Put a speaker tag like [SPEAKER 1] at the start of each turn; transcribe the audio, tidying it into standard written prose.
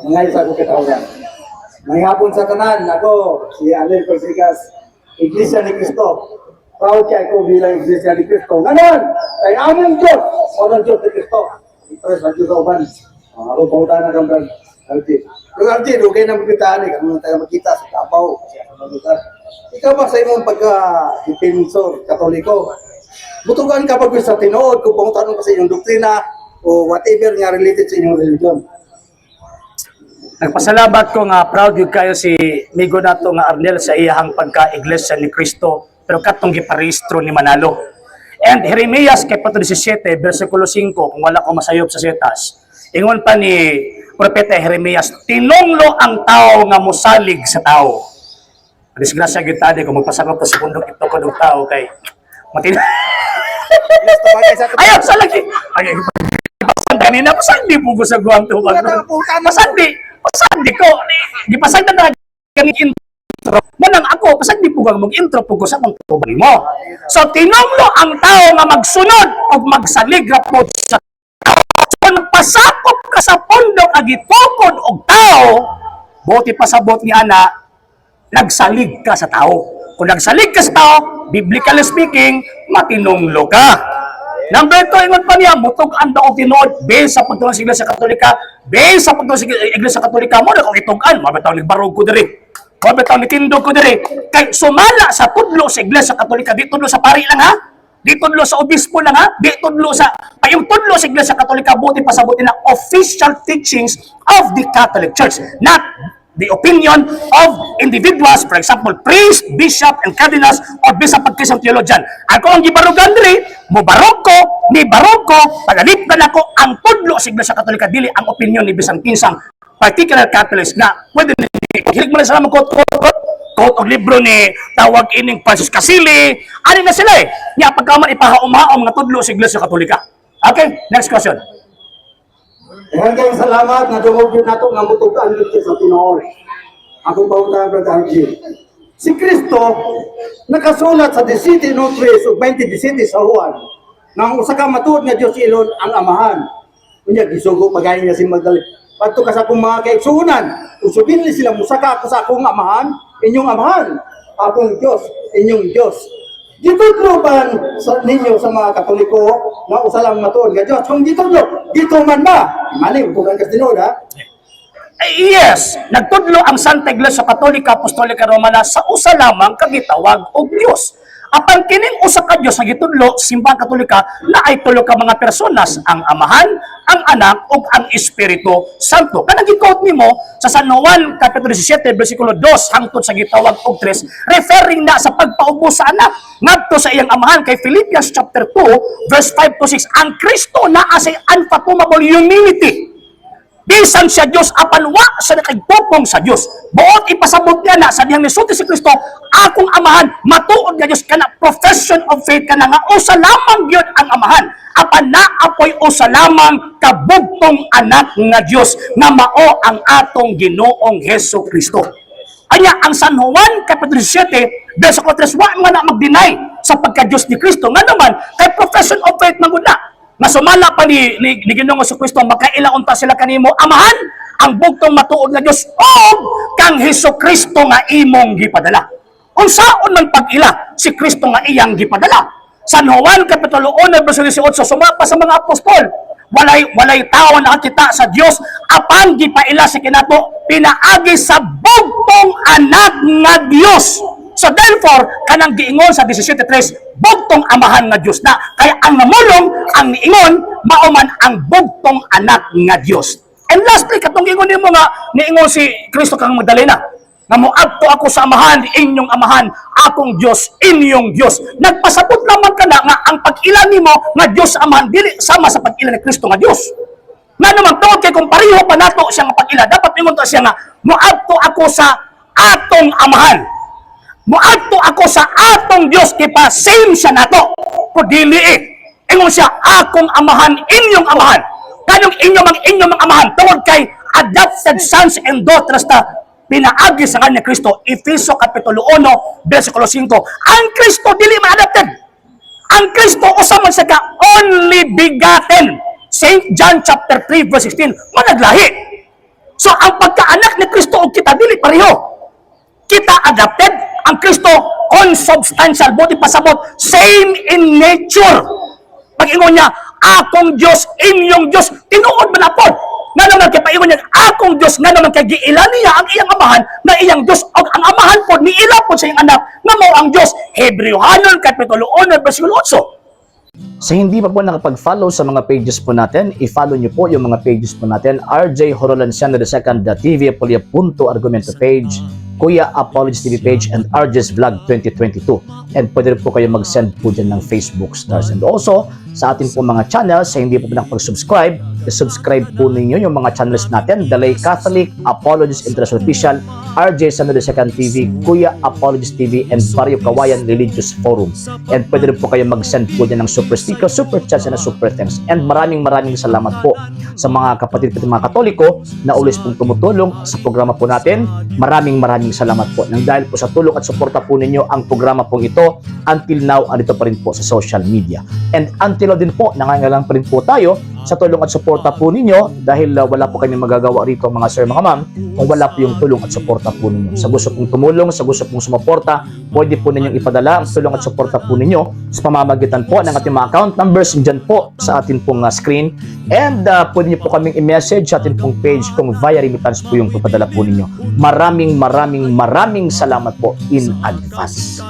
[SPEAKER 1] Mga sa akong katawhan. May hapon sa tanan, ako, si Alel Persigas, Iglesia ni Cristo. Proud kay ako bilang Iglesia ni Cristo. Nganon, kay among Diyos, o ng Diyos ni Cristo. Pero sa Diyos sa uban. Ah, ako, pangutan na kang Brad RJ. Pero RJ, dugay na magkitaan eh. Kung tayo magkita sa Davao, kasi ako malugar. Ikaw ba sa imong pagka-defensor Katoliko, mutugan ka pag sa tinuod kung pangutan ka sa inyong doktrina o whatever nga related sa inyong religion?
[SPEAKER 2] Nagpasalamat ko nga proud gyud kayo si migo nato nga Arnel sa iyahang pagka-Iglesia ni Cristo, pero katong giparehistro ni Manalo. And Jeremias kapitulo 17 versikulo 5, kung wala ko masayop sa setas. Ingon pa ni Propeta Jeremias, tinunglo ang tao nga mosalig sa tao. Disgrasya gyud tadi kung magpasakop ta sa bundok ito ko tao kay matin. Ayaw sa lagi. Ay, pasang kanina, pasandi po ko sa guwang tubag. Pasandi, pasandi ko. Gipasandi na kami intro. Manang ako, pasandi po kang mag-intro po ko sa akong tubag mo. So, tinunglo ang tao nga magsunod o magsalig ra po sa tao. Kung pasakop ka sa pundok ag gitukod og tao, buot pasabot ni ana, nagsalig ka sa tao. Kung nagsalig ka sa tao, biblically speaking, matinunglo ka. Number two, ingon pa niya, mutug-an daw og tinuod based sa pagtuon sa Iglesia Katolika, based sa pagtuon sa Iglesia Katolika mo na kung itug-an, mabitaw nagbarog ko diri. Mabitaw nitindog ko diri. Kay sumala sa tudlo sa Iglesia Katolika, di tudlo sa pari lang ha. Di tudlo sa obispo lang ha, di tudlo sa ay yung tudlo sa Iglesia Katolika, buot pasabot na official teachings of the Catholic Church, not the opinion of individuals, for example, priest, bishop, and cardinals, or bishop pag Christian theologian. Ako ang gibarugan diri, mobarog ko, ni barog ko, pagalipdan ako ang tudlo sa Iglesia Katolika, dili ang opinion ni bisang kinsang particular Catholics na pwede ni hilig mo lang sila mag-quote, quote, quote, quote og libro ni tawag ining Francis Casili, ani na sila eh. Nya pagkaman ipahaum-haom nga tudlo sa Iglesia Katolika. Okay, next question.
[SPEAKER 1] Daghang kayong salamat nga dungog yun nato nga mutugan gyud sa tinuod. Akong pangutan, Brother RJ. Si Kristo nakasulat sa 17:3 ug 20:17 sa Juan nga ang usa ka matuod nga Dios ilon ang Amahan. Unya gisugo pagayon niya si Magdalene. Padto ka sa akong mga kaigsuonan, ug subinli sila musaka ako sa akong Amahan, inyong Amahan, akong Dios, inyong Dios. Gitudlo ba sa ninyo sa mga Katoliko nga usa lang matuod nga Dios? Kung gitudlo, gituman ba? Mali, mutugan ka sa tinuod ha.
[SPEAKER 2] Eh, yes, nagtudlo ang Santa Iglesia Katolika Apostolika Romana sa usa lamang ka gitawag og Dios. Apan kining usa ka Dios nga gitudlo Simbahan Katolika na ay tulo ka mga personas, ang Amahan, ang Anak ug ang Espiritu Santo. Kanang gi-quote nimo sa San Juan kapitulo 17 bersikulo 2 hangtod sa gitawag og 3, referring na sa pagpaubos sa Anak ngadto sa iyang Amahan, kay Philippians chapter 2 verse 5 to 6, ang Kristo naa sa unfathomable humility. Bisan siya Diyos, apan wa siya nakigpupong sa Diyos. Buot ipasabot niya na sa dihang nisulti si Kristo, akong Amahan, matuod nga Diyos, kana profession of faith kana nga usa lamang gyud ang Amahan. Apan naapoy usa lamang kabugtong anak nga Diyos nga mao ang atong Ginoong Heso Kristo. Anya ang San Juan kapitulo 17 versikulo 3 wa man na mag-deny sa pagka-Diyos ni Kristo. Nga naman kay profession of faith man gud na. Nga sumala pa ni Ginoong Kristo, makaila unta sila kanimo Amahan, ang bugtong matuod nga Dios ug kang Hesus Kristo nga imong gipadala. Unsaon man pag-ila si Kristo nga iyang gipadala? San Juan kapitulo 1 bersikulo 18, sumapa sa mga apostol, walay tao nakakita sa Dios apan gipaila sa kinato pinaagi sa bugtong anak nga Dios. So therefore, kanang giingon sa 17.3, bugtong Amahan nga Dios na. Kaya ang namulong, ang niingon, mao man ang bugtong anak nga Dios. And lastly, katong giingon nimo nga niingon si Kristo kang Magdalena, nga moadto ako sa Amahan, inyong Amahan, akong Dios, inyong Dios. Nagpasabot lamang ka na nga ang pag-ila nimo nga Dios Amahan dili sama sa pag-ila ni Kristo nga Dios. Nga naman tungod kay kung pareho pa nato siya nga pag-ila, dapat ingon to siya nga moadto ako sa atong Amahan. Moadto ako sa atong Dios kay pa same siya nato. Kung dili eh. Ingon siya, akong Amahan, inyong Amahan. Kanong inyong mga amahan tungod kay adopted sons and daughters ta pinaagi sa kanya Kristo. Efeso kapitulo 1 versikulo 5. Ang Kristo dili man adopted. Ang Kristo usa man siya ka only begotten. St. John chapter 3 verse 16, managlahi. So ang pagkaanak ni Kristo ug kita dili pareho. Kita adopted, ang Kristo consubstantial, buot ipasabot, same in nature. Pag-ingon niya, "Akong Diyos, inyong Diyos," tinuod man na pod. Nga naman kay paingon niya, "Akong Diyos," nga naman kay giila niya ang iyang Amahan na iyang Diyos, og ang Amahan pod niila pod sa iyang Anak nga mao ang Diyos. Hebreohanon Kapitulo 1 bersikulo 8.
[SPEAKER 3] Sa hindi pa po nakapag-follow sa mga pages po natin, i-follow nyo po yung mga pages po natin. RJ Horolanciano II, TV Apolia Punto Argumento page, Kuya Apologies TV page, and RJ's Vlog 2022. And pwede rin po kayo mag-send po dyan ng Facebook stars. And also, sa atin po mga channels, sa hindi po po nakapag-subscribe, i-subscribe po ninyo yung mga channels natin: The Lay Catholic, Apologies International Official, RJ Sano II TV, Kuya Apologies TV, and Barrio Kawayan Religious Forum. And pwede rin po kayo mag-send po dyan ng super sticker, super chats, and super thanks. And maraming maraming salamat po sa mga kapatid ko, mga Katoliko na always pong tumutulong sa programa po natin. Maraming maraming salamat po. Nang dahil po sa tulong at suporta po ninyo, ang programa pong ito until now andito pa rin po sa social media. And until now din po, nangangailangan pa rin po tayo sa tulong at suporta po ninyo dahil wala po kami magagawa rito, mga sir, mga ma'am, kung wala po yung tulong at suporta po ninyo. Sa gusto pong tumulong, sa gusto pong sumuporta, pwede po ninyong ipadala ang tulong at suporta po ninyo sa pamamagitan po ng ating mga account numbers dyan po sa atin pong screen. And pwede niyo po kaming i-message sa atin pong page kung via remittance po yung papadala po ninyo. Maraming maraming maraming salamat po in advance.